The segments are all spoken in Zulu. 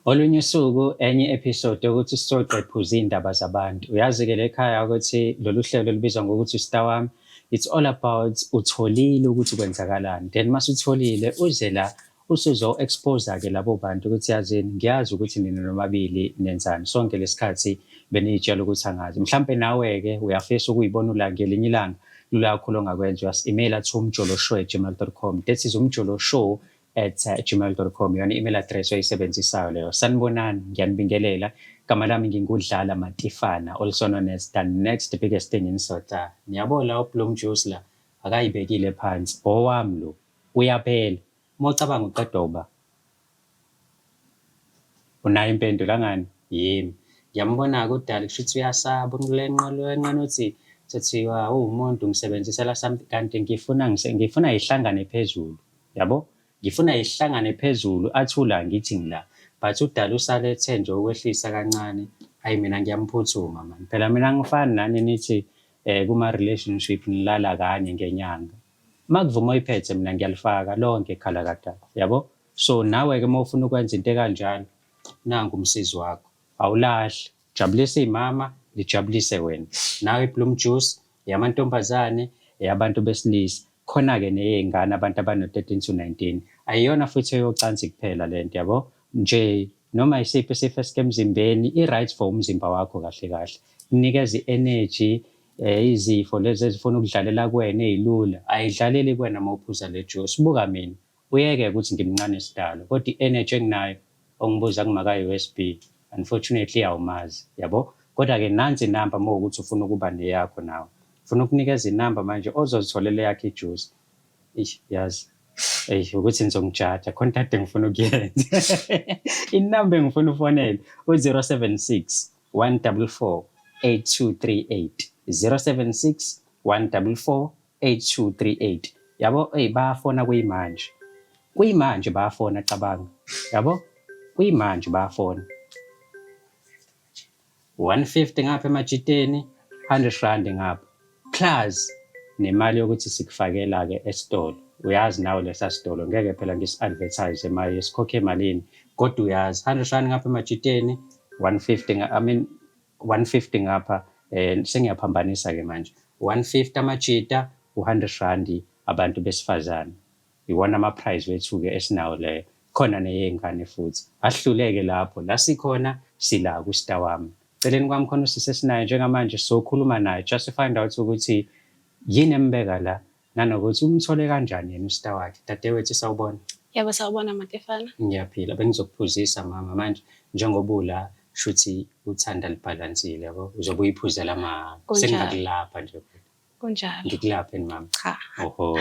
Olunye usuku enye episode yokuthi sizoqephuza iy'ndaba zabantu. Uyazi-ke le khaya ukuthi lolu hlelo lubizwa ngokuthi uStar Wami. It's all about utholile ukuthi kwenzakalani. Then mase utholile uze la usuzo-expose-ke labo bantu ukuthi yazini ngiyazi ukuthi nina nomabili nenzani. Sonke lesikhathi beniy'tshela ukuthi angazi. Mhlampe nawe-ke uyafisa ukuyibona ula ngelinye ilanga lula kakhulu ongakwenza uyasi-emaila to umjoloshow@gmail.com. That is umjoloshow at gmail.com yona i-email address oyisebenzisayo leyo. Sanibonani, ngiyanibingelela. Igama lami nginguDlala Matifana, also known as the next biggest thing in Sota. Niyabo la uBloom Juice la akayibekile phansi. Owami lo uyaphela. Uma ucabanga uqedwa uba unayo impendulo angani? Yimi. Ngiyambona-ke uDali kusho ukuthi uyasaba ulenqena uthi sethiwa uwumuntu ngisebenzisela something kanti ngifuna ngifuna ihlangane phezulu. Yabo? Ngifuna ihlangane phezulu athula ngithi ngila. But uDali usalethe nje ukwehlisa kancane. Ayi mina ngiyamphuthuma man. Phela mina angifani nani nithi kuma relationship nilala kanye ngenyanga. Makuvuma oyiphethe mina ngiyalifaka lonke ikhala kadala. Yabo? So nawe ke uma ufuna ukwenza into ekanjalo nangu umsizi wakho. Awulahli. Jabulisa imama, lijabulise wena. Nawe iBloom Juice yamantombazane, eyabantu besilisa. Khona-ke neyey'ngane abantu abano-13 to 19. Ayiyona futhi eyocansi kuphela lento yabo. Nje noma isiphi isifo esike emzimbeni i-right for umzimba wakho kahle kahle. Kunikeza i-energy, izifo lezi ezifuna ukudlalela kuwena ey'lula ayidlaleli kuwena uma uphuza le juice. Buka mina, uyeke ukuthi ngimncane sidalo kodwa i-energy enginayo ongibuza kumaka-USB unfortunately awumazi yabo. Kodwa-ke nansi inamba uma kuwukuthi ufuna ukuba neyakho nawe. Ufuna ukunikeza inamba manje ozozitholela eyakho ijuice. Eish yazi. Eish ukuthi nizongijaja khona kade ngifuna ukuyenza. Inamba engifuna ufonele u-076 144 8238. 076 144 8238. Yabo ey bayafona kuyimanje. Kuyimanje bayafona cabanga. Yabo? Kuyimanje bayafona. 150 ngapha emajiteni, 100 rand ngapha. Plus nemali yokuthi sikufakela ke esitolo. Uyazi nawe lesa sitolo ngeke phela ngisi-advertise imali sikhokhe emalini kodwa uyazi 100 rand ngapha emajiteni 150 nga, I mean 150 ngapha sengiyaphambanisa ke manje 150 amajita u100 rand abantu besifazane iwona ama prize wethu ke esinawo leyo khona neyengane futhi ahluleke lapho la sikhona sila ku star wami celeni kwami khona usisi esinaye njengamanje sokhuluma naye just to find out ukuthi yini embeka la nanokuthi umthole kanjani yena ustar wakhe. Dadewethu sawubona. Yebo sawubona Matifana. Ngiyaphila, bengizokuphuzisa mama manje njengoba ula shuthi uthanda libhalansile yabo uzobe uyiphuzela mahhala. Kunjalo. Sengingakulapha nje. Kunjalo. Ngikulaphe mama. Cha. Oho.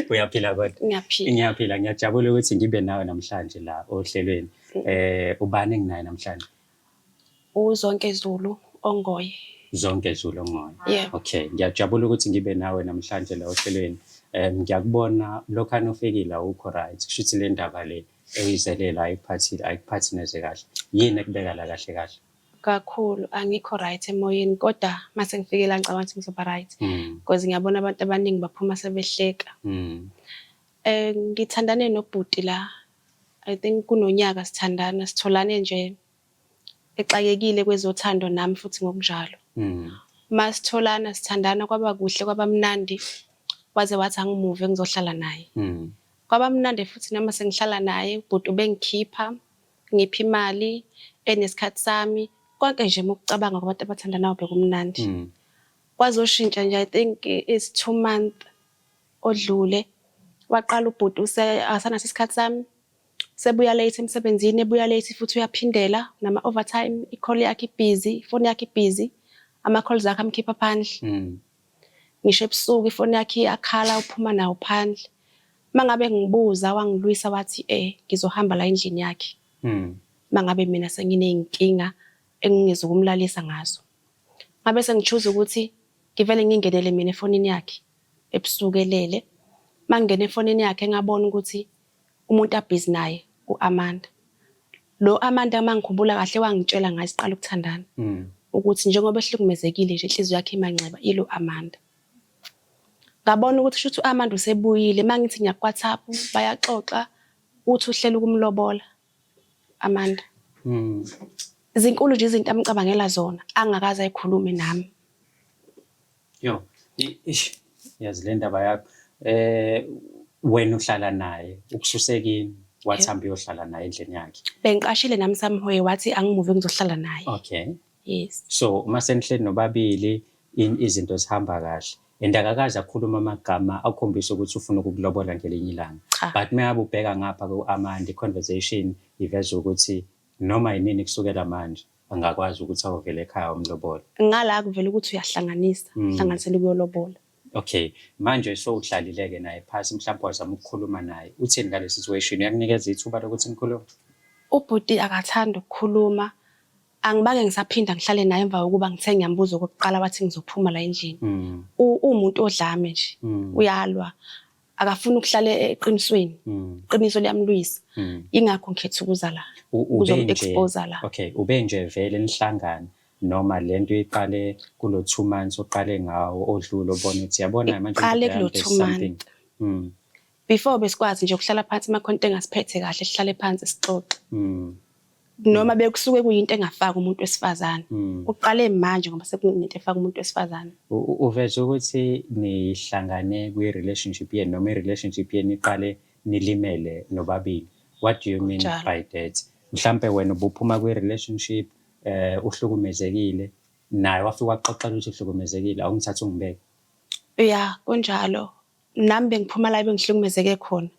Uyaphila kodwa? Ngiyaphila. Ngiyaphila, ngiyajabula ukuthi ngibe nawe namhlanje la ohlelweni. Ubani enginaye namhlanje? UZonke Zulu Ongoye. Zonke Zulu Ongoye. Yebo. Okay, ngiyajabula ukuthi ngibe nawe namhlanje la ohlelweni. Ngiyakubona lokhana ufikile awukho right. Kusho ukuthi le ndaba le eyizelela ayikuphathile, ayikuphathi neze kahle. Yini ekubeka la kahle kahle? Kakhulu angikho right emoyeni kodwa mase ngifike la ngicabanga ukuthi ngizoba right. Because ngiyabona abantu abaningi baphuma sebehleka. Ngithandane nobhuti la. I think kunonyaka sithandana, sitholane nje exakekile kwezothando nami futhi ngokunjalo. Masitholana sithandana kwaba kuhle kwaba mnandi waze wathi angimuve ngizohlala naye. Kwaba mnandi futhi noma sengihlala naye ubhuti ubengikhipha ngipha imali enesikhathi sami konke nje mukucabanga kwabantu abathandanayo bekumnandi. Kwazoshintsha nje I think it's 2 month odlule waqala ubhuti asanaso isikhathi sami sebuya late emsebenzini ebuya late futhi uyaphindela nama overtime i-call yakhe ibhizi ifoni yakhe ibhizi ama calls akhe amkhipha phandle. Ngisho ebusuku ifoni yakhe iyakhala uphuma nawo phandle. Mangabe ngibuza wangilwisa wathi ngizohamba la endlini yakhe. Mangabe mina sengineyinkinga engingezukumlalisa ngazo. Ngabe sengichoose ukuthi ngivele ngingenele mina efonini yakhe ebusuku elele. Mangingena efonini yakhe ngabona ukuthi umuntu abhizi naye uAmanda. Lo Amanda mangikhumbula kahle wangitshela ngaye siqala ukuthandana ukuthi njengoba ehlukumezekile nje inhliziyo yakhe imanxeba ilo Amanda. Ngabona ukuthi shuthi uAmanda usebuyile mangithi ngiya ku WhatsApp bayaxoxa uthi uhlela ukumlobola. Amanda. Zinkulu nje izinto amcabangela zona angakaze ayikhulume nami. Yo, ish, yazi le ndaba yakho. Wena uhlala naye, ukususe kini, wathi hamba uyohlala naye endlini yakhe. Bengiqashile nami somewhere, wathi angimuve ngizohlala naye. Okay. Yes. So uma senihleli nobabili izinto zihamba kahle. And akakaze akhuluma amagama akhombisa ukuthi ufuna ukukulobola ngelinye ilanga. Cha. But uma ngabe ubheka ngapha ku-Amanda, i-conversation iveza ukuthi noma yinini kusukela manje angakwazi ukuthi awuvele ekhaya umlobolo. Ngala kuvela ukuthi uyahlanganisa, uhlanganisela ukuyolobola. Okay, manje sowuhlalile-ke naye phasi, mhlawumbe wazama ukukhuluma naye. Uthini ngale situation? Uyakunikeza ithuba lokuthi nikhulume? Ubhuti akathandi ukukhuluma. Angibake ngisaphinda ngihlale naye emva kokuba ngithe ngiyambuza okokuqala wathi ngizophuma la endlini. Uwumuntu odlame nje, uyalwa. Akafuni ukuhlala eqinisweni. Iqiniso liyamlwisa. Ingakho ngikhetha ukuza la. Ukuzom-expose la. Okay, ube nje vele nihlangana noma lento iqale kulo 2 months oqale ngawo odlule ubona ukuthi yabona manje iqale kulo 2 months. Before besikwazi nje ukuhlala phansi emakhonto engasiphethe kahle, sihlale phansi sixoxe. Noma bekusuke kuyinto engafaki umuntu wesifazane. Uqale manje ngoba sekunento efaka umuntu wesifazane. Uveze ukuthi nihlangane kwi-relationship yenu noma i-relationship yenu iqale nilimele nobabili. What do you mean by that? Mhlampe wena ubuphuma kwi-relationship uhlukumezekile, naye wafika waxoxela ukuthi uhlukumezekile, awungithatha ungibeke. Yeah, kunjalo. Nami bengiphuma la bengihlukumezeke khona.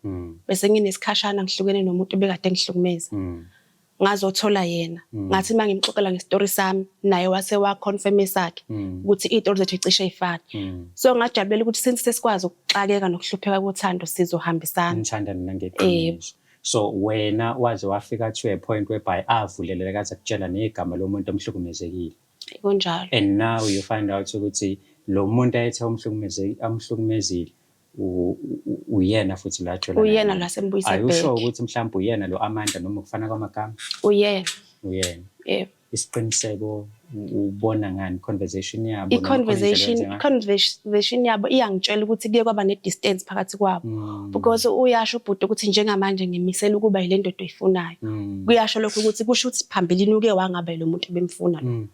Bese nginesikhashana ngihlukene nomuntu obekade engihlukumeza. Ngazothola yena. Ngathi mangimxoxela ngestory sami naye wase wa confirm esakhe ukuthi izitori zethu cishe ifane. So ngajabulela ukuthi since sesikwazi ukuxakeka nokuhlupheka kothando sizohambisana. Ngithanda mina ngeqiniso. So wena waze wafika to a point whereby avuleleka aze akutshela negama lomuntu omhlukumezekile. Kunjalo. And now you find out ukuthi lo muntu ayethe amhlukumezile uyena futhi la ajola naye. Uyena la sembuyise Are you sure back. ukuthi mhlawumbe uyena lo Amanda noma ukufana kwamagama? Uyena. Uyena. Yebo. Isiqiniseko ubona ngani conversation yabo noma khona indlela oyenze ngayo? I-conversation yabo iyangitshela ukuthi kuye kwaba ne-distance phakathi kwabo. Because uyasho ubhuti ukuthi njengamanje ngimisela ukuba yile ndoda oyifunayo. Kuyasho lokho ukuthi kusho ukuthi phambilini uke wangaba yilo muntu ebemfuna lo.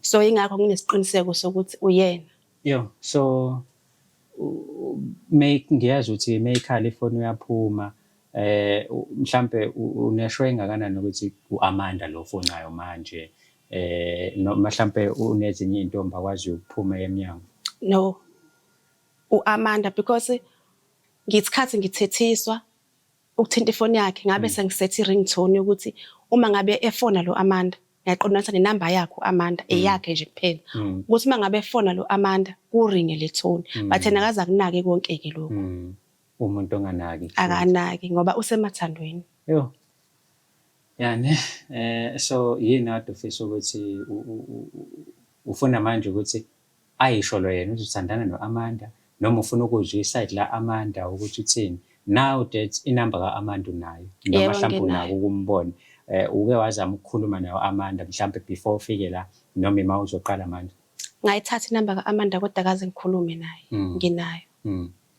So ingakho nginesiqiniseko sokuthi uyena. Yo, so ngiyazi ukuthi mayikhala ifoni uyaphuma. Mhlambe unesho engakanani ukuthi uAmanda lo ofonayo manje, noma mhlambe unezinye izintombi akwazi ukuphuma emnyango? No. uAmanda, because ngisikhathi ngithethiswa ukuthinta ifoni yakhe ngabe sengisethe i-ringtone yokuthi uma ngabe efona lo Amanda ngiyaqondanisa nenamba yakhe uAmanda, eyakhe nje kuphela. Ukuthi uma ngabe efona lo Amanda kuringe le tone. But yena akaze akunake konke ke lokho. Umuntu onganaki. Akanaki ngoba usemathandweni. Yo. Yani so yini ade ufisa ukuthi ufuna manje ukuthi ayisho lo yena ukuthi uthandana no-Amanda noma ufuna ukuzwa iside la Amanda ukuthi uthini? Now that inamba ka-Amanda unayo noma Yebo, mhlawumbe nginayo. unako ukumbona, uke wazama ukukhuluma nayo Amanda mhlawumbe before ufike la noma ima uzoqala manje? Ngayithatha inamba ka-Amanda kodwa akaze ngikhulume naye. Nginayo.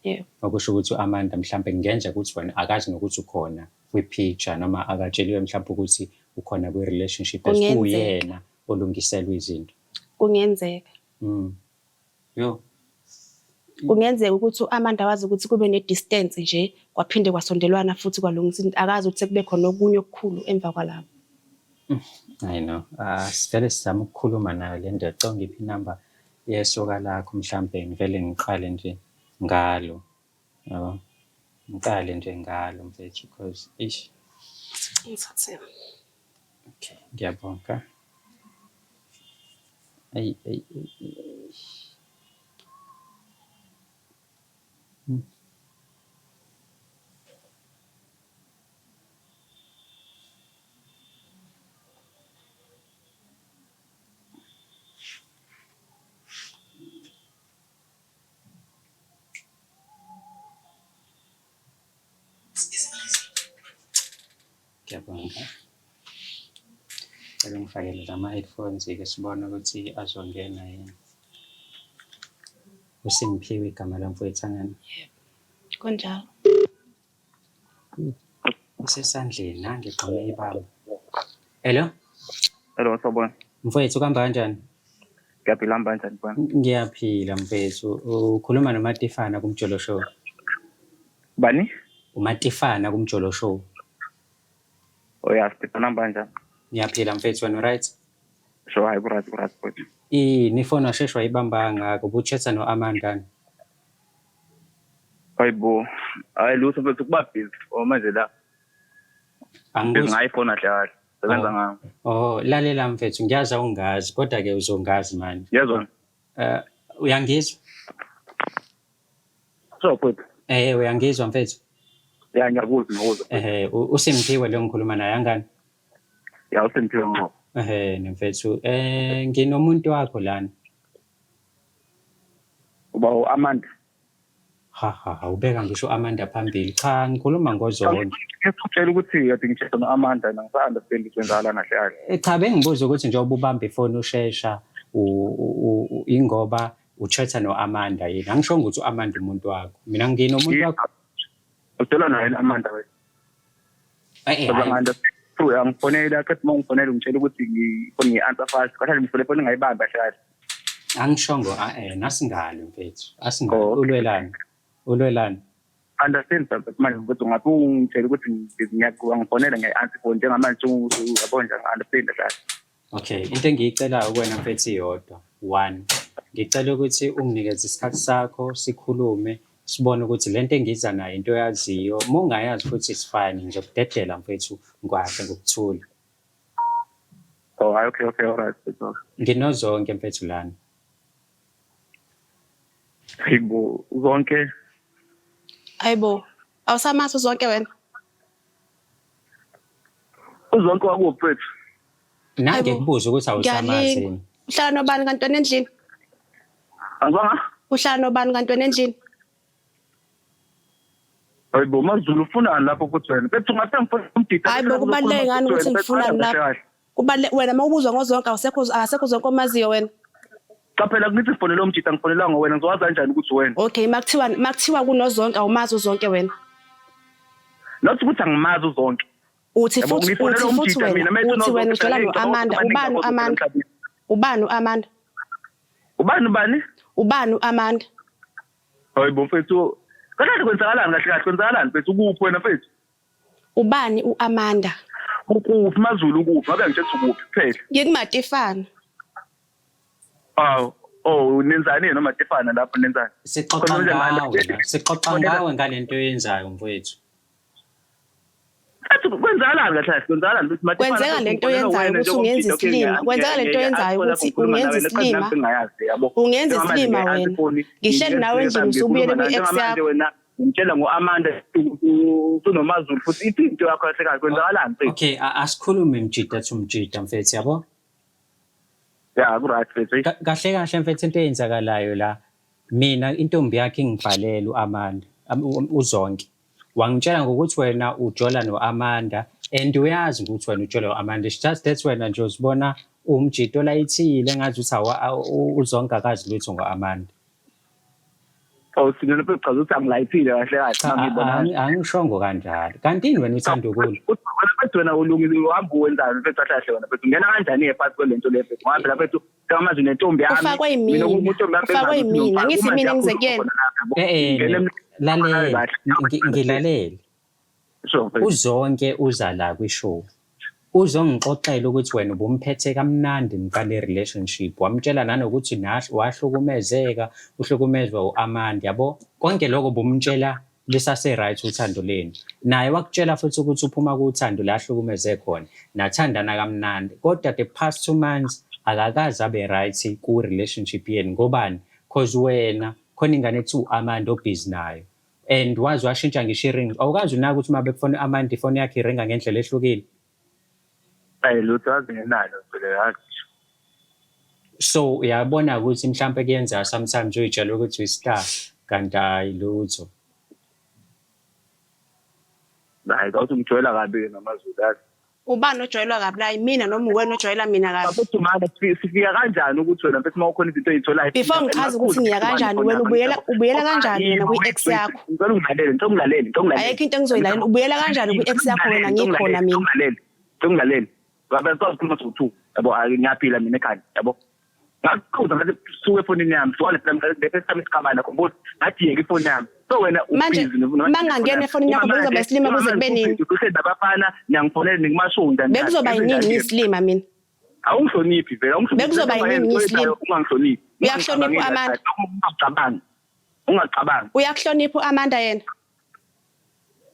Yebo. Okusho ukuthi u-Amanda mhlawumbe kungenzeka ukuthi wena akazi nokuthi ukhona kwi-picture noma akatsheliwe mhlawumbe ukuthi ukhona kwi-relationship as Kungenzeka. uyena olungiselwa izinto. Kungenzeka. Yo. Kungenzeka ukuthi u-Amanda wazi ukuthi kube ne-distance nje kwaphinde kwasondelwana futhi kwalungisa into, akazi ukuthi sekube khona okunye okukhulu emva kwalapho. I know. Sivele sizame ukukhuluma nayo le ndoda. Cela ungiphe inamba yesoka lakho mhlambe ngivele ngiqale nje ngalo. Yabo? Ngiqale nje ngalo mfethu because eish. Ngithathe. Okay, ngiyabonga. Ayi ayi ayi. Ngiyabonga. Cela ungifakele lama-headphones-ke sibone ukuthi azongena yini. Usimphiwe igama lamfowethu angani? Yebo, kunjalo. Isesandleni nange igxume ibamba. Hello? Hello, sawubona. Mfowethu, kuhamba kanjani? Ngiyaphila, hamba kanjani bwana? Ngiyaphila mfethu. Ukhuluma noMatifana kuMjolo Show. Bani? UMatifana kuMjolo Show. Oh ya, Stefan, hamba kanjani? Ngiyaphila mfethu, wena right? Sure, hayi ku-right, ku-right futhi. Ini ifoni washeshe wayibamba kangaka, ubuchatha no-Amanda. Hayibo. Hayi lutho mfethu, kuba busy. Oh manje la. Busy Angikuzwa. ngayo-phone kahle kahle. Sebenza Oh. ngayo. Oh, lalela mfethu, ngiyazi awungazi, kodwa ke uzongazi manje. Yezwa? Uyangizwa? Sure futhi. Uyangizwa mfethu? Ya, ngiyakuzwa, ngiyakuzwa. Usimphiwe lo ngikhuluma naye angani? Ya, uSimphiwe ngqo. Mfethu, nginomuntu wakho lana. Uba u-Amanda. Ha ha ha, ubeka ngisho Amanda phambili. Cha, ngikhuluma ngoZonke. Ngikutshela ukuthi kade ngishada no-Amanda, ngisa-understand ukuthi kwenzakalani kahle kahle. Cha, bengibuza ukuthi njengoba ubamba ifoni ushesha ingoba uchatha no-Amanda yini? Angishongo ukuthi u-Amanda umuntu wakho. Mina nginomuntu wakho. Ujola naye Amanda wena? Hhayi. Angifonela, qeda uma ungifonela ungitshela ukuthi ngifone ngi-answer fast. Kahle ngifone ifoni ngayibambi kahle kahle. Angishongo nasingalo mfethu. Asingalo. Oh, okay. Ulwelani? Ulwelani? Understand but manje mfethu ungathi ungitshela ukuthi ngiyangifonela ngiyayi-answer ifoni njengamanje uyabona nje ngi-understand kahle. Okay, into engiyicelayo kuwena mfethu iyodwa. One, ngicela ukuthi unginikeze isikhathi sakho sikhulume, sibone ukuthi lento engiza nayo into oyaziyo. Uma ungayazi futhi it's fine, ngizokudedela mfethu ngwahle ngokuthula. Oh, hayi, okay, okay, all right. Okay. NginoZonke mfethu lana. Hayibo, Zonke. Hayibo, awusamazi uZonke wena? UZonke wakuphi mfethu? Nange Hayibo, kubuza ukuthi awusamazi ngiyalingwa. yini. Uhlala nobani kanti wena endlini? Angizwanga? Uhlala nobani kanti wena endlini? Hayibo, MaZulu ufunani lapho futhi wena? Mfethu ungathi ngifuna umdida. Hayibo, kubaluleke ngani ukuthi ngifunani lapho? Kubaluleke wena uma ubuzwa ngoZonke, awusekho akasekho Zonke omaziyo wena. Cha phela kuthi sifonele umjida, ngifonelanga wena, ngizowazi kanjani ukuthi wena? Okay, makuthiwa kunoZonke awumazi uZonke wena. Not ukuthi angimazi uZonke. Uthi Yabo, futhi ngifonela uthi futhi umjida wena mina, manje uthi wena unoZonke ujola phela, ngicabanga no-Amanda. ukuthi Ubani baningi u-Amanda? emhlabeni. Ubani u-Amanda? Ubani ubani? Ubani u-Amanda? Hayibo mfethu. Kahle kwenzakalani kahle kahle kwenzakalani mfethu, ukuphi wena mfethu? Ubani u-Amanda? Ukuphi MaZulu, ukuphi? Ngabe ngitshela ukuthi ukuphi kuphela. NgikuMatifana. Aw, oh nenzani noma Matifana lapho nenzani? Sixoxa Khona nje ngawe la, sixoxa ngawe ngalento oyenzayo mfowethu. Mfethu kwenzakalani kahle kahle kwenzakalani mfethu Matifana? Kwenzeka lento oyenzayo ukuthi ungenza isilima. Kwenzeka lento oyenzayo ukuthi ungenza isilima. Ungenza isilima wena. Ngihleli nawe endlini usubuyele kwi-ex yakho. Wena ngitshela ngo-Amanda usunoMaZulu futhi ithi into yakho kahle kahle kwenzakalani mfethu? Okay, asikhulume mjida to mjida mfethu, yabo? Ya, ku-right mfethu. Kahle kahle mfethu into eyenzakalayo la, mina intombi yakhe ingibhalela u-Amanda, uZonke. Wangitshela ngokuthi wena ujola no-Amanda and uyazi ukuthi wena ujola no-Amanda. It's just that wena nje uzibona umjito olayithile engathi uthi uZonke akazi lutho ngo-Amanda. Oh, sina lapho uchaza ukuthi angilayithile kahle kahle. Cha, Ngibona. Angishongo kanjalo. Kanti yini wena uthanda ukulwa? Uthi wena mfethu, wena ulungile, uhamba uwenzani mfethu kahle kahle wena mfethu, ungena kanjani-ke phakathi kwalento le mfethu? Ngoba phela mfethu njengamanje unentombi yami. Ufakwe yimina. Mina intombi yami Ufakwe bengazi ukuthi yimina. nginomfana. Ngithi Uma mina nje ngize akhuluma kuyena. khona lapha, yabo. Eh, Ngena lalela, kahle. ngilalele. Sure, mfethu. UZonke uza la kwi-show. Uzongixoxela ukuthi wena ubumphethe kamnandi niqale i-relationship. Wamtshela nanokuthi wahlukumezeka, uhlukumezwa u-Amanda, yabo? Konke lokho bumtshela lisase right uthando lenu. Naye wakutshela futhi ukuthi uphuma kuthando la ahlukumeze khona. Nathandana kamnandi. Kodwa the past 2 months akakaze abe right ku relationship yenu. Ngobani? Cause wena khona ingane ethi u-Amanda obhizi nayo. And waze washintsha ngisho i-ring. Awukazi unaka ukuthi uma bekufona u-Amanda ifoni yakhe iringa ngendlela ehlukile. Hayi lutho, azi ngenalo phela yazi. So uyabona ukuthi mhlampe kuyenzeka sometimes uyitshela ukuthi uyi-star kanti hayi lutho. Hayi kawuthi ngijwayela kabi noMaZulu yazi. Ubani ojwayelwa kabi la? Yimina noma uwena ojwayela mina kabi? Bafethu manje sifika kanjani ukuthi wena mfethu uma ukhona izinto oyitholayo Before ngichaze ukuthi ngiya kanjani, wena ubuyela kanjani wena kwi-ex yakho? Ngicela ungilalele, ngicela ungilalele, ngicela ungilalele. Ayikho into engizoyilalela. Ubuyela kanjani kwi-ex yakho wena ngikhona mina? Ngilalele, ngicela ungilalele. Baba sikhuluma sowu-two, yabo ngiyaphila mina ekhaya, yabo. Ngakhuza ngathi suke efonini yami, suka le first time siqabana khumbula, ngathi yeka ifoni yami. So wena Manje, ubhizi uma ngingangena efonini yakho, bekuzoba isilima kuze kube nini? Uhlezi nabafana, niyangifonela nikumasonta. Bekuzoba yinini ngiyisilima mina? Awungihloniphi vele, awungihloniphi. Bekuzoba yinini ngiyisilima? Ungangihloniphi. Uyakuhlonipha u-Amanda? Ungacabangi. Ungacabangi. Uyakuhlonipha u-Amanda yena?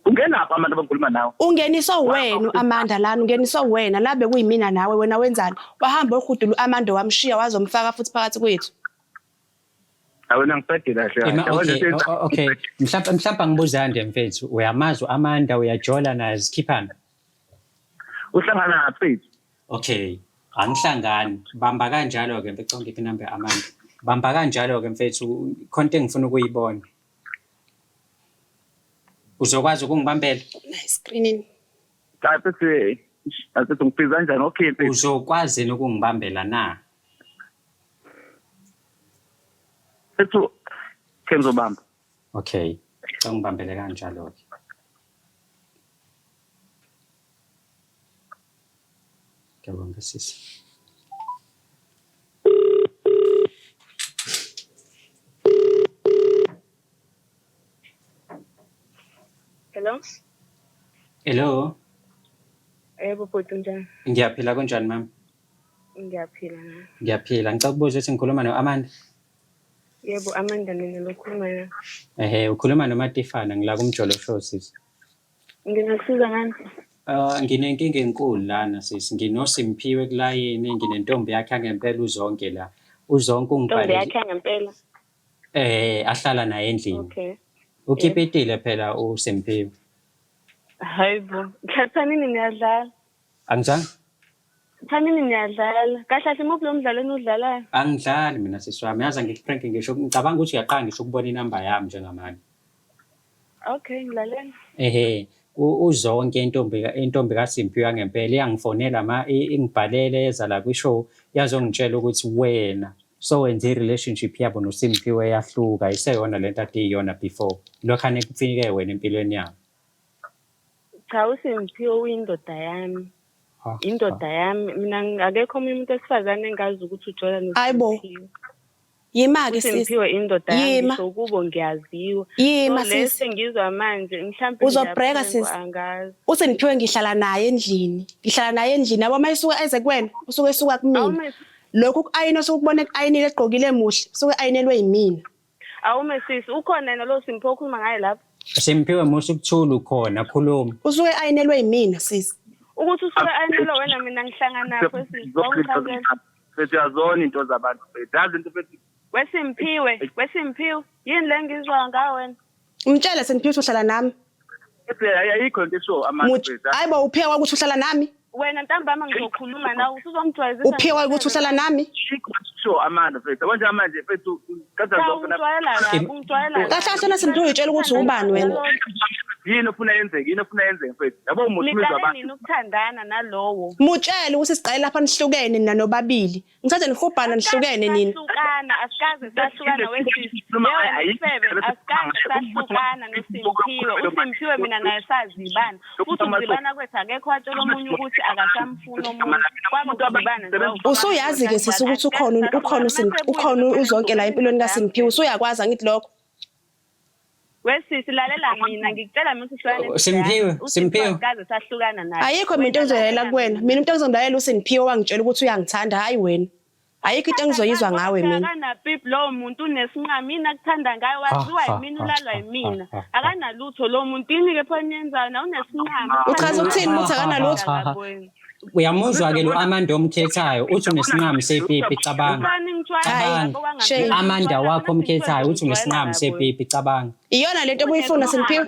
Ungenaphi Amanda abangikhuluma nawe? Ungeniswa wena u-Amanda lana, ungeniswa wena la bekuyimina nawe, wena wenzani? Wahamba ohudula u-Amanda wamshiya wazomfaka futhi phakathi kwethu. Awena ngiqede kahle. Ima, okay, okay. Mhlawumbe angibuze nje mfethu, uyamazi u-Amanda, uyajola naye zikhiphana? Uhlangana mfethu. Okay, angihlangani. Bamba kanjalo-ke mfethu, ngiphi inamba ya-Amanda. Bamba kanjalo-ke mfethu, khona into engifuna ukuyibona. Uzokwazi ukungibambela? Nice screening. Cha mfethu, mfethu ngifisa kanjani? Okay mfethu. Uzokwazi yini ukungibambela na? Mfethu, ke ngizobamba. Okay. Cha ngibambele kanjalo-ke. Ngiyabonga sisi. Hello? Hello. Yebo bhuti unjani? Ngiyaphila kunjani mama? Ngiyaphila na. Ngiyaphila. Ngicela ukubuza ukuthi ngikhuluma no-Amanda. Yebo Amanda mina lokhuluma na. Ehhe, ukhuluma noMatifana ngila kuMjolo Show sisi. Ngingakusiza ngani? Nginenkinga enkulu lana sisi. NginoSimphiwe kulayini, nginentombi yakhe angempela uZonke la. UZonke Ntombi ungibhalele yakhe angempela. Ahlala naye endlini. Okay. Ukhipitile phela uSimphiwe. Hayibo. Thathanini niyadlala. Angizange? Thanini niyadlala. Kahle kahle muphi lo mdlalo eniwudlalayo? Angidlali mina sisi wami. Yazi angikuprank ngisho ngicabanga ukuthi uyaqala ngisho ukubona inamba yami njengamanje. Okay, ngilalela. Ehhe, uZonke intombi kaSimphiwe yangempela iyangifonela ma ingibhalele yeza la kwi-show yazongitshela ukuthi wena so wenze i-relationship yabo noSimphiwe yahluka iseyona lento ade iyona before lokhane kufike wena empilweni yabo. Cha, uSimphiwe uyindoda yami. Indoda yami. Mina akekho omunye umuntu wesifazane engazi ukuthi ujola Hayibo. noSimphiwe. Yima-ke sisi. USimphiwe indoda yami Yima. ngisho kubo ngiyaziwa. Yima So sisi. lesi ngizwa manje mhlampe Uzobreka ngiyaphengwa sisi. angazi. USimphiwe ngihlala naye endlini. Ngihlala naye endlini. Yabo uma esuka eze kuwena, usuke esuka kumina. Awume Lokhu ku-ayina osuke ukubona eku-ayinile egqokile muhle, usuke ayinelwe yimina. Awume sisi, ukhona yena lo Simphiwe okhuluma ngaye lapho? Simphiwe musa ukuthula ukhona, khuluma. Usuke ayinelwe yimina sisi. Ukuthi usuke ayinelwe wena mina ngihlanganapho sisi. Awungichazele. Mfethu uyazona into zabantu mfethu. Yazi into mfethu. Wesimphiwe, Wesimphiwe, yini le ngizwa ngawe wena? Umtshele Simphiwe ukuthi uhlala nami. Mfethu ayikho into esho amanje mfethu. Hayibo uphiwa ukuthi uhlala nami? Wena ntambama ngizokhuluma nawe usuzongijwayezisa. Uphiwa ukuthi uhlala nami? Sho amanda mfethu. Manje manje mfethu kaza Cha zonke ungijwayela kabi, ungijwayela kabi. Kahle kahle Simphiwe uyitshela ukuthi ubani wena. Yini ofuna yenzeke? Yini ofuna yenzeke mfethu? Yabo umuntu umizwa Niqale abantu. nini ukuthandana nalowo? Mutshele ukuthi siqale lapha nihlukene nina nobabili. Ngithathe nihubhana nihlukene nina. Sahlukana, asikaze sahlukana wesisi. Yebo, asikaze sahlukana noSimphiwe. USimphiwe mina naye sazibana. Futhi ukuzibana kwethu akekho watshela omunye ukuthi akasamfuni omunye. Kwaba ukuzibana nje. Usuyazi-ke sisi ukuthi ukhona ukhona ukhona uZonke la empilweni kaSimphiwe. Usuyakwazi angithi lokho. Wesisi lalela mina ngikutshela mina ukuthi uhlukane. Simphiwe, Simphiwe. Asikaze sahlukana naye. Ayikho mina into engizoyalela kuwena. Mina into engizomlalela uSimphiwe wangitshela ukuthi uyangithanda, hayi wena. Ayikho into engizoyizwa ngawe mina. Akanapipi lowo muntu unesinqa mina akuthanda ngayo waziwa yimina ulalwa yimina. Akanalutho lowo muntu yini ke pho niyenzayo na unesinqama. Uchaza ukuthini ukuthi akanalutho? Uyamuzwa ke lo Amanda omkhethayo uthi unesinqamu sepipi cabanga. Hayi, shame. Amanda wakho omkhethayo uthi unesinqamu sepipi cabanga. Iyona lento obuyifuna Simphiwe?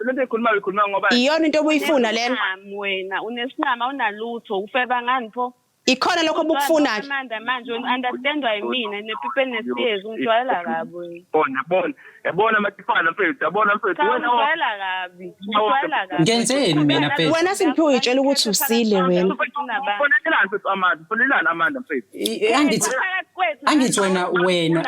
Lento ekhuluma ikhuluma ngoba Iyona into obuyifuna lena? Wena unesinqama awunalutho ufeba ngani pho? Ikhona lokho obukufuna ke. Amanda manje wena understandwa yimina nepipi enesiyezi ungijwayela kabi wena. Bona bona. Yabona Matifana mfethu, yabona mfethu. Cha Wena ungijwayela kabi. Ungijwayela kabi. Ngenzeni mina mfethu? Wena Simphiwe uyitshela ukuthi usile wena. Ufonelani mfethu Amanda, ufonelani Amanda mfethu. Angithi angithi wena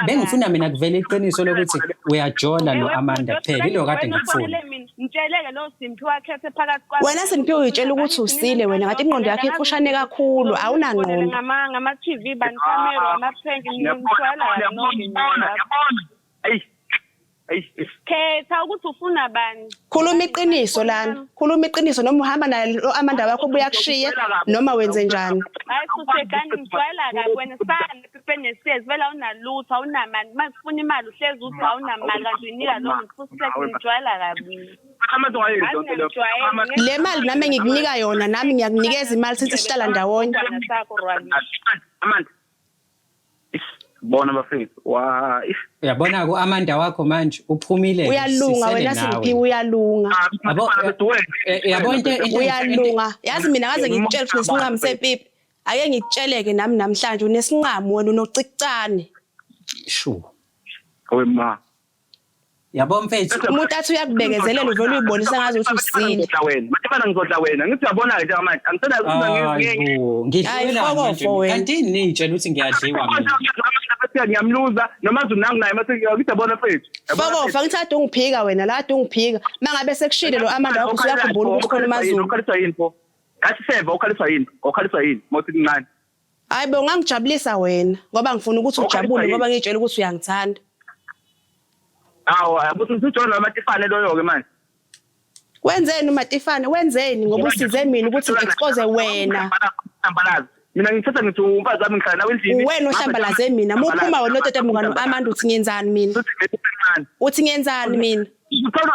bengifuna mina kuvele iqiniso lokuthi uyajola no-Amanda kuphela, ilo kade ngikufuna. Ngitsheleke lo Simphiwe akhethe phakathi kwami. Wena Simphiwe uyitshela ukuthi usile wena ngathi ingqondo yakho ifushane kakhulu awunangqondo. Ngama ngama TV bani camera ama prank ngijwayela kabi nonke Yabona, mina. yabona. Ayi. Ayi. Khetha ukuthi ufuna bani. Khuluma iqiniso lana. Khuluma iqiniso noma uhamba naye lo Amanda wakho ubuya kushiye noma wenze njani. Hayi futhekani ngijwayela kabi wena sifana nephepheni nesiyezi vele awunalutho awunamali uma sifuna imali uhlezi uthi awunamali kanti uyinika lo muntu futhi ngijwayela kabi. Amanda ungayenzi yonke leyo. Angijwayele. Le mali nami engikunika yona nami ngiyakunikeza imali sithi sihlala ndawonye. Sakho Rwanda. Amanda. Ish, bona bafethu. Wa, ish. Uyabona-ke u-Amanda wakho manje uphumile Uyalunga sisele wena nawe. Simphiwe uyalunga. Yabo, Matifana mfethu wena. yabo into Uyalunga. Yazi mina ngaze ngikutshele ukuthi unesinqamu sepipi. Ake ngikutsheleke nami namhlanje unesinqamu wena unocicane. Sure. Owe ma. Yabo mfethu, Umuntu athi uyakubekezelela uvele uyibonisa ngazi ukuthi usile. Ngizodla wena. Matifana ngizodla wena. Ngithi uyabona-ke njengamanje. Angisenayo hayi bo, ngidliwelani Hayi, manje? fokofo wena. Kanti yini niyitshela ukuthi ngiyadliwa mina? Ngiyamluza noma Zulu naye mase ngithi yabona mfethu. Fokofa ngithi ade ungiphika wena la ade ungiphika. Mangabe sekushile lo Amanda wakho usuyakhumbula ukuthi khona uMaZulu. Ukhaliswa yini pho? Ngathi seva ukhaliswa yini? Ukhaliswa yini? Mawuthi kuncane. Hayi bo ungangijabulisa wena ngoba ngifuna ukuthi ujabule ngoba ngiyitshela ukuthi uyangithanda. Hawu, akuthi usujona noMatifane loyo ke manje. Wenzeni uMatifane? Wenzeni ngoba usize mina ukuthi ngi-expose wena. Hlambalaza. Mina ngithatha ngithi umfazi wami ngihlala nawe endlini. Uwena ohlambalaze mina. Muphuma wena otetemuka no-Amanda uthi ngiyenzani mina? Uthi ngeke Uthi ngiyenzani mina?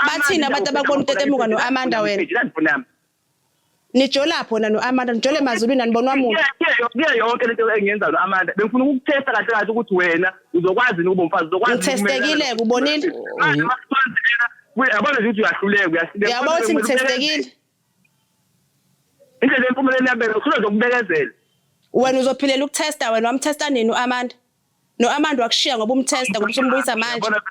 Bathini abantu abakubona utetemuka no-Amanda wena? Nijolaphi wena no-Amanda? Nijole emazulwini anibonwa muntu. Kuyo yonke lento engiyenza no-Amanda bengifuna ukukuthesta kahle kahle ukuthi wena uzokwazi yini ukuba umfazi uzokwazi Ngithestekile-ke ubonile? Uyabona nje ukuthi uyahluleka uyahluleka. Uyabona ukuthi ngithestekile? Indlela empumelelo yabeka ufuna nje ukubekezela. Wena uzophilela ukuthesta wena wamthesta nini u-Amanda? No-Amanda wakushiya ngoba umthesta ngoba usumbuyisa manje. Uyabona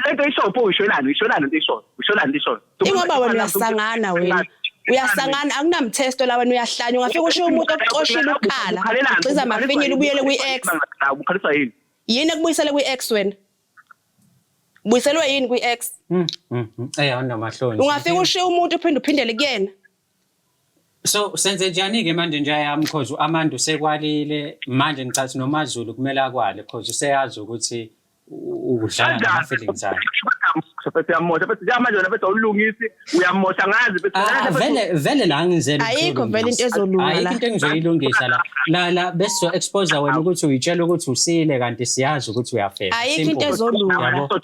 lento ishoyo pho uyisholani uyisholani lento ishoyo uyisholani lento ishoyo. Ingoba wena uyasangana wena. Uyasangana akunamthesto la wena uyahlanya ungafika ushiye umuntu okuxoshile ukukhala. Ugxiza amafinyila ubuyele kwi-ex. Ukhaliswa yini? Yini ekubuyisele kwi-ex wena? Buyiselwe yini kwi-ex? Awunamahloni. Ungafika ushiye umuntu uphinde uphindele kuyena. So senze njani-ke manje nje yami cause u-Amanda usekwalile manje ngicathi noMaZulu kumele akwale cause useyazi ukuthi udlala ngama-feelings akhe. Mfethu uyamosha mfethu njengamanje wena mfethu awulungisi uyamosha ngazi mfethu. Ah, vele vele la ngizele Ayikho vele into ezolunga Ayikho la. into engizoyilungisa la. La la bese expose wena ukuthi uyitshela ukuthi usile kanti siyazi ukuthi uyafeba. Ayikho into Simple. ezolunga la. Yabo.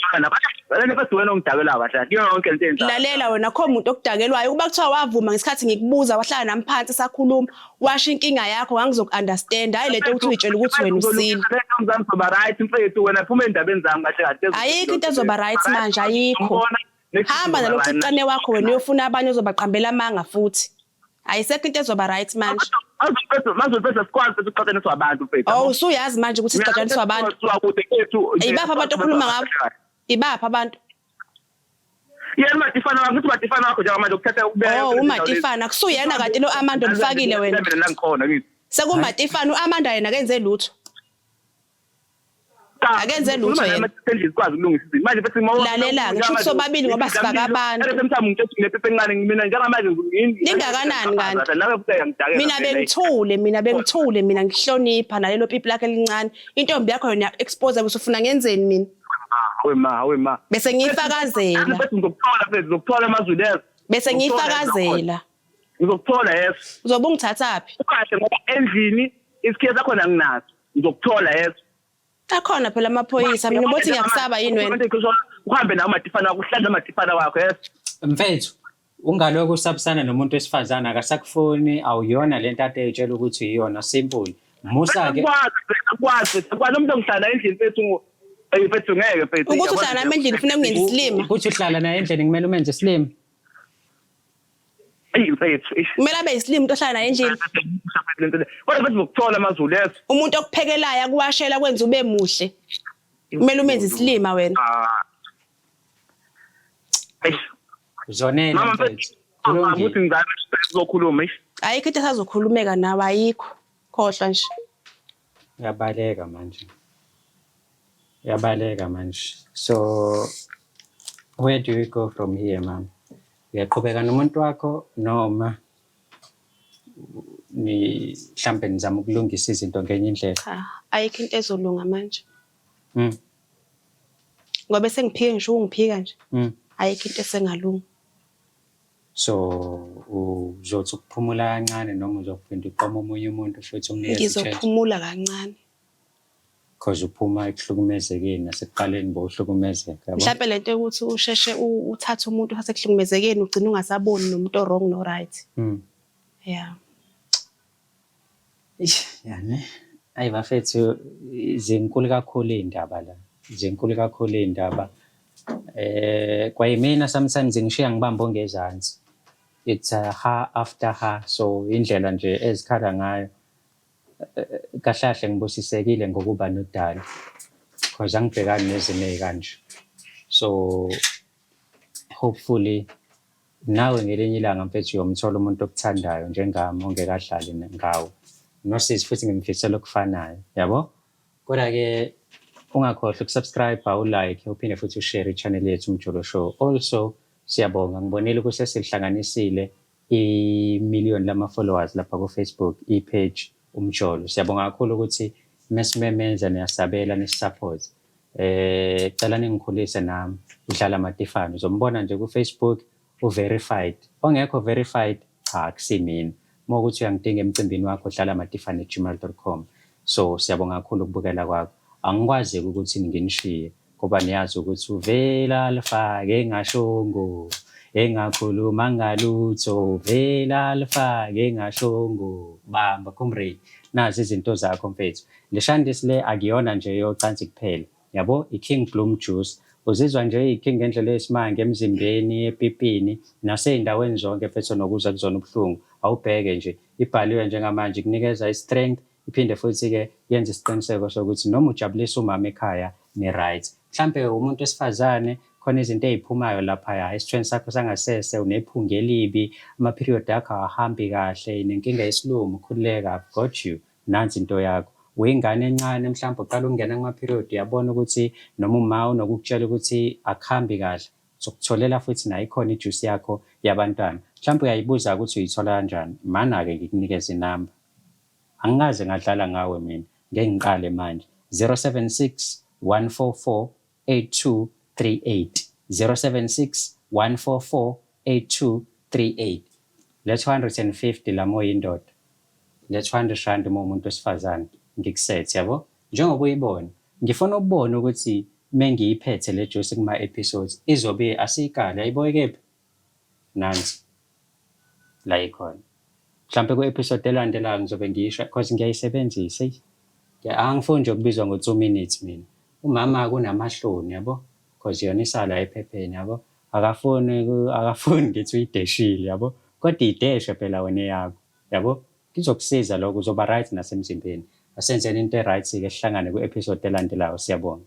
Wena mfethu wena ongidakela kahle kuyo yonke lento enzayo. Lalela wena kho umuntu okudakelwayo ukuba kuthiwa wavuma ngesikhathi ngikubuza wahlala nami phansi sakhuluma washo inkinga yakho ngangizoku-understand hhayi lento ukuthi uyitshela ukuthi wena usile. Lento zami zoba right mfethu wena phuma endabeni zami kahle kahle. Ayikho into ezoba right manje ayikho. Hamba nalo cicane wakho wena uyofuna abanye ozobaqambela amanga futhi. Ayisekho into ezoba right manje. Manje mfethu asikwazi mfethu ukuxoxaniswa abantu mfethu. Oh usuyazi manje ukuthi sixatshaniswa abantu. Ibaphi abantu okhuluma ngabo? Ibaphi abantu? Yena uMatifana wakho, uthi uMatifana wakho njengamanje ukuthatha ukubeka. Oh uMatifana kusuyena kanti lo Amanda omfakile wena. Mina la ngikhona ngithi. SekuMatifana uAmanda yena akenze lutho. Akenze lutho yena. Endlini sikwazi ukulungisa izinto. Manje bese Lalela-ke, shuthi sobabili ngoba sifaka abantu. At the same time ngitshela nginephepha encane mina njengamanje ngini. Lingakanani kanti? Nawe futhi uyangidakela. Mina bengithule mina bengithule mina ngihlonipha nalelo pipi lakhe elincane. Intombi yakho yona expose bese ufuna ngenzeni mina? Hawe ma, hawe ma. Bese ngiyifakazela. Bese ngizokuthola mfethu, ngizokuthola emazwini yes. Bese ngiyifakazela. Ngizokuthola yes. Uzobe ungithathaphi? Ukahle ngoba endlini isikhiya sakhona nginaso. Ngizokuthola yes. Akhona phela amaphoyisa mina ubothi ngiyakusaba yini wena? Uhambe nawe uMatifana wakho, uhlale noMatifana wakho yes. Mfethu, ungalokhu usabisana nomuntu wesifazane akasakufuni awuyona lento ade eyitshela ukuthi iyona simple. Musa ke Akwazi, akwazi, akwazi umuntu ongihlala endlini mfethu. Ey mfethu ngeke mfethu. Ukuthi uhlala nami endlini ufuna kungenza isilima. ukuthi uhlala naye endlini kumele umenze isilima. Ey mfethu, eish. Kumele abe yisilima umuntu ohlala naye endlini. Kodwa mfethu ngizokuthola amaZulu yes. Umuntu okuphekelayo akuwashela kwenza ube muhle. Kumele umenze isilima wena. Ah. Eish. Uzonela Mama mfethu. mfethu, Kulungile. ukuthi ngizame sizokhuluma eish. Ayikho into esazokhulumeka nawe, ayikho. Khohlwa nje. Uyabaleka manje. Uyabaleka manje. So where do we go from here, mama? Uyaqhubeka nomuntu wakho noma ni mhlambe nizama ukulungisa izinto ngenye indlela? Cha, ayikho into ezolunga manje. Ngoba sengiphike ngisho ungiphika nje. Ayikho into esengalunga. So uzothi ukuphumula kancane noma uzophinda uqome omunye umuntu futhi umnikeze i-chance? Ngizophumula kancane. Because uphuma ekuhlukumezekeni nasekuqaleni bowuhlukumezeka, yabo? Mhlampe lento yokuthi usheshe uthathe umuntu osekuhlukumezekeni ugcine ungasaboni nomuntu o-wrong no-right. Yeah. Eish, yani. Ayi bafethu, zinkulu kakhulu iy'ndaba la. Zinkulu kakhulu iy'ndaba. Kwayimina sometimes ngishiya ngibambe ongezansi. It's a ha after ha, so indlela nje ezikhala ngayo. Kahle kahle ngibusisekile ngokuba noDali, because angibhekani nezimo ey'kanje. So hopefully nawe ngelinye ilanga mfethu uyomthola umuntu okuthandayo njengami ongeke adlale ngawe. Nosisi futhi ngimfisela okufanayo, yabo? Kodwa-ke ungakhohlwa uku-subscribe, u-like, uphinde futhi u-share i-channel yethu Umjolo Show. Also siyabonga, ngibonile ukuthi sesilihlanganisile imiliyoni lama-followers lapha ku-Facebook, i-page Umjolo. Siyabonga kakhulu ukuthi mesimemeza niyasabela nisi-support. Cela ningikhulise nami uDlala Matifane. Uzombona nje ku-Facebook u-verified. Ongekho verified, cha, akusimina. Uma ukuthi uyangidinga emcimbini wakho, dlalamatifane@gmail.com. So siyabonga kakhulu ukubukela kwakho. Angikwazi ukuthi nginishiye ngoba niyazi ukuthi uvela lifake engashongo, engakhuluma ngalutho, uvela lifake engashongo. Bamba comrade, nazi izinto zakho mfethu. Le shandisi le akuyona nje yocansi kuphela, yabo, i-King Bloom Juice. Uzizwa nje iyi-king ngendlela eyisimanga emzimbeni, epipini nasey'ndaweni zonke mfethu onokuzwa kuzona ubuhlungu. Awubheke nje, ibhaliwe njengamanje, ikunikeza i-strength, iphinde futhi-ke yenze isiqiniseko sokuthi noma ujabulisa umama ekhaya ni-right. Mhlampe umuntu wesifazane khona izinto ey'phumayo laphaya esithweni sakho sangasese, unephunga elibi, ama-period akho awahambi kahle, nenkinga yesilumo, khululeka, I've got you. Nansi into yakho. Uyingane encane mhlawumbe uqala ukungena kuma-period, uyabona ukuthi noma uma unokukutshela ukuthi akuhambi kahle, sokutholela futhi nayo ikhona ijuice yakho yabantwana. Mhlawumbe uyayibuza ukuthi uyithola kanjani. Mana-ke ngikunikeze inamba. Angikaze ngadlala ngawe mina, ngeke ngiqale manje. 076 144 8238, 076 144 8238. Le 250 la moyindoda, le R200 uma umuntu wesifazane, ngikusethe, yabo, njengoba uyibona. Ngifuna ukubona ukuthi mengiyiphethe le juice kuma episodes izobe asiyikali ayiboye kephi. Nansi la ikhona. Mhlampe ku-episode elandelayo ngizobe ngiyisho because ngiyayisebenzisa. Eyi, angifuni nje ukubizwa ngo-2 minutes mina. Umama kunamahloni, yabo, because yona isala ephepheni, yabo, akafuni ngithi uyideshile, yabo, kodwa ideshe phela wena eyakho, yabo. Kuzokusiza lokho, uzoba right nasemzimbeni. Asenzeni into e-right-ke, sihlangane ku-episode elandelayo. Siyabonga.